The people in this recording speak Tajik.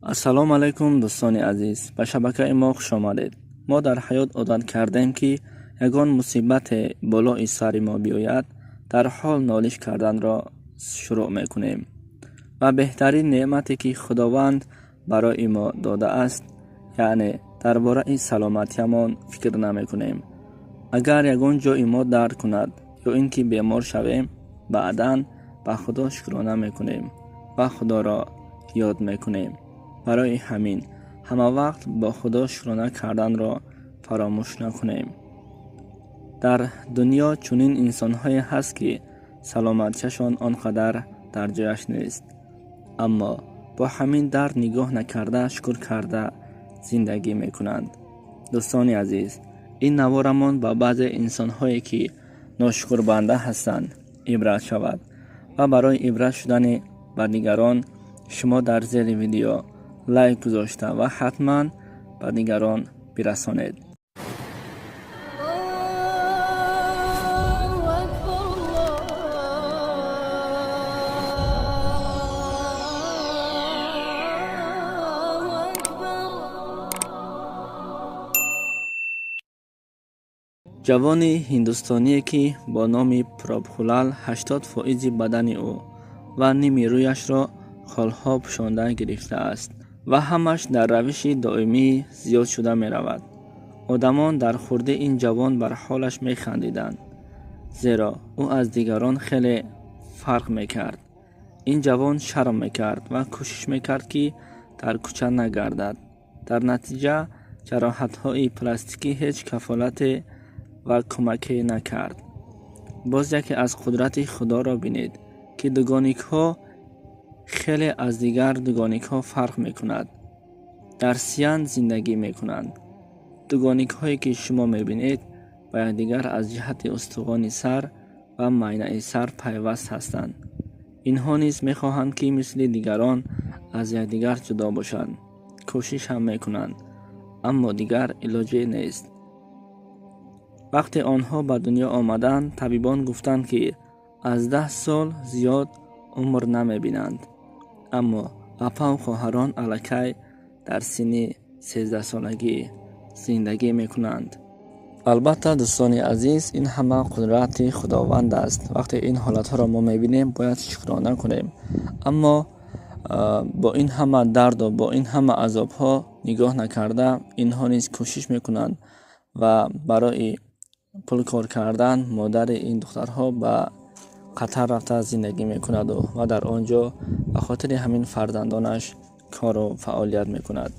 Ассалому алайкум, дӯстони азиз, ба шабакаи мо хуш омадед. Мо дар ҳаёт одат кардем, ки ягон мусибате болои сари мо биёяд, дар ҳол нолиш карданро шурӯъ мекунем ва беҳтарин неъмате, ки Худованд барои мо додааст, яъне дар бораи саломатиамон фикр намекунем. Агар ягон ҷои мо дард кунад ё ин ки бемор шавем, баъдан ба Худо шукрона мекунем ва Худоро ёд мекунем. Барои ҳамин ҳама вақт бо Худо шукрона карданро фаромӯш накунем. Дар дунё чунин инсонҳое ҳаст, ки саломатиашон он қадар дар ҷояш нест, аммо бо ҳамин дард нигоҳ накарда, шукр карда зиндагӣ мекунанд. Дӯстони азиз, ин наворамон ба баъзе инсонҳое, ки ношукрбанда ҳастанд, ибрат шавад ва барои ибрат шудани ба дигарон шумо дар зери видео лайк гузошта ва ҳатман ба дигарон бирасонед. الله أكبر، الله أكبر. Ҷавони ҳиндустоние, ки бо номи Пробхулал, 80 фоизи бадани ӯ ва ними рӯяшро холҳо пӯшонда гирифтааст ва ҳамаш дар равиши доимӣ зиёд шуда меравад. Одамон дар хурдӣ ин ҷавон бар ҳолаш механдиданд, зеро ӯ аз дигарон хеле фарқ мекард. Ин ҷавон шарм мекард ва кӯшиш мекард, ки дар кӯча нагардад. Дар натиҷа ҷароҳатҳои пластикӣ ҳеҷ кафолате ва кӯмаке накард. Боз яке аз қудрати Худоро бинед, ки дугоникҳо хеле аз дигар дугоникҳо фарқ мекунад. Дар Сиян зиндагӣ мекунанд. Дугоникҳое, ки шумо мебинед, ба якдигар аз ҷиҳати устухони сар ва майнаи сар пайваст ҳастанд. Инҳо низ мехоҳанд, ки мисли дигарон аз якдигар ҷудо бошанд. Кӯшиш ҳам мекунанд, аммо дигар илоҷе нест. Вақте онҳо ба дунё омаданд, табибон гуфтанд, ки аз 10 сол зиёд умр намебинанд, аммо апаву хоҳарон аллакай дар синни 13-солагӣ зиндагӣ мекунанд. Албатта, дӯстони азиз, ин ҳама қудрати Худованд аст. Вақте ин ҳолатҳоро мо мебинем, бояд шукрона кунем, аммо бо ин ҳама дарду бо ин ҳама азобҳо нигоҳ накарда, инҳо низ кӯшиш мекунанд ва барои пул кор кардан модари ин духтарҳо ба Қатар рафта зиндагӣ мекунаду ва дар он ҷо ба хотири ҳамин фарзандонаш кору фаъолият мекунад.